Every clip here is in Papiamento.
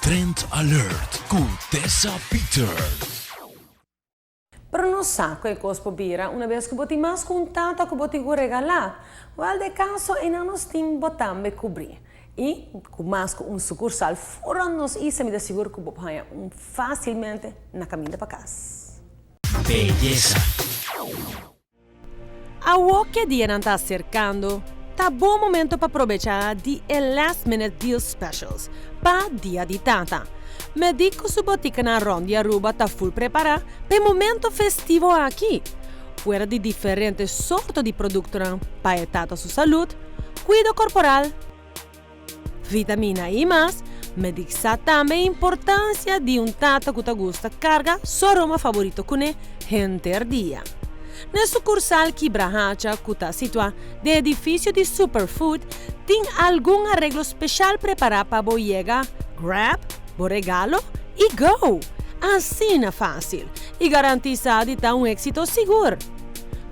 Trend Alert ku Tessa Peters. Pero nos sa ku e kos por bira una bes ku bo tin mas ku un tata ku bo tin ku regalá. Wèl, den kaso einan nos tin bo tambe kubrí. I ku mas ku un sukursal for nos isla mi ta sigur ku bo por haña un fásilmente na kaminda pa kas. Beyesa. Awor ke dianan ta aserkando, ta bon momento pa probechá di e last minute deal specials pa Dia di Tata. Medí ku su botikanan rònt di Aruba ta ful prepará pa e momento festivo aki. Fuera di diferente sorto di produktonan pa e tata su salud, kuido korporal, Vitamina i mas, Medic sa tambe e importancia di un tata cu ta gusta carga su aroma favorito cune henter dia. Na e sucursal Kibrahacha cu ta situa den edificio di Superfood tin algun areglo special prepara pa bo yega grab bo regalo y go! Asina facil y garantisa di ta un exito sigur!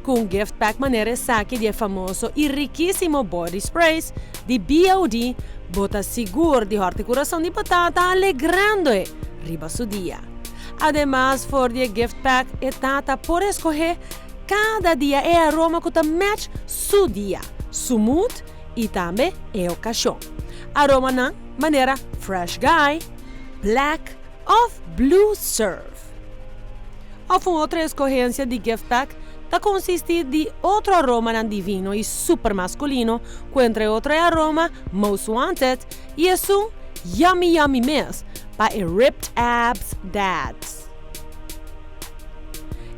Cu un gift pack manera esaki di e famoso y rikisimo body sprays di BOD, bo ta sigur di hòrti kurason di bo tata alegrando e riba su dia. Ademas for di e gift pack e tata por escoge cada dia e aroma cu ta match su dia, su mood y tambe e ocasion. Aromanan manera Fresh Guy, Black of Blue Surf. Of un otro escogencia di gift pack ta consisti di otro aromanan divino y super masculino cu entre otro e aroma Most Wanted y esun Yummy Yummy mes pa e Ripped Abs Dads.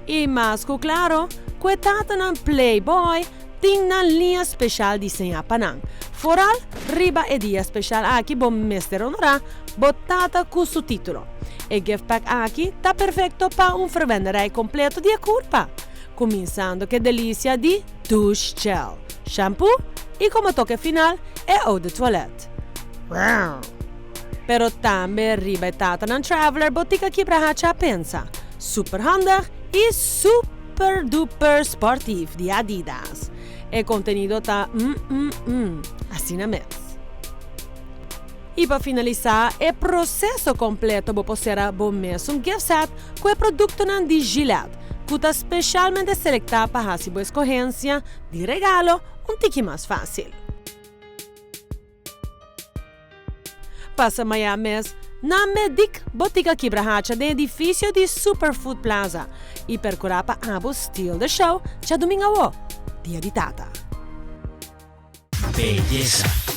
Y mas cu claro cu e tatanan Playboy tin nan liña special diseña pa nan. Foral riba e dia special aki bo mester honora bo tata cu su titulo. E gift pack aki ta perfecto pa un verwenderij completo di e curpa, cuminsando cu e delicia di douche gel, shampoo y como toke final e eau de toilette. Pero tambe riba e tatanan traveler bo tika kibra hacha pensa, super handig y super duper sportief di Adidas. E contenido ta mm mm mm, asina mes. Y pa finalisa e proceso completo bo por cera bo mesun gift set cu e productonan di Gillette cu ta specialmente selecta pa haci bo escogencia di regalo un tiki mas facil. Pasa maya mes na Medic Botica Kibrahacha den edificio di Super Food Plaza y percura pa abo steal the show djadumingo awo, Dia di Tata. Beyesa.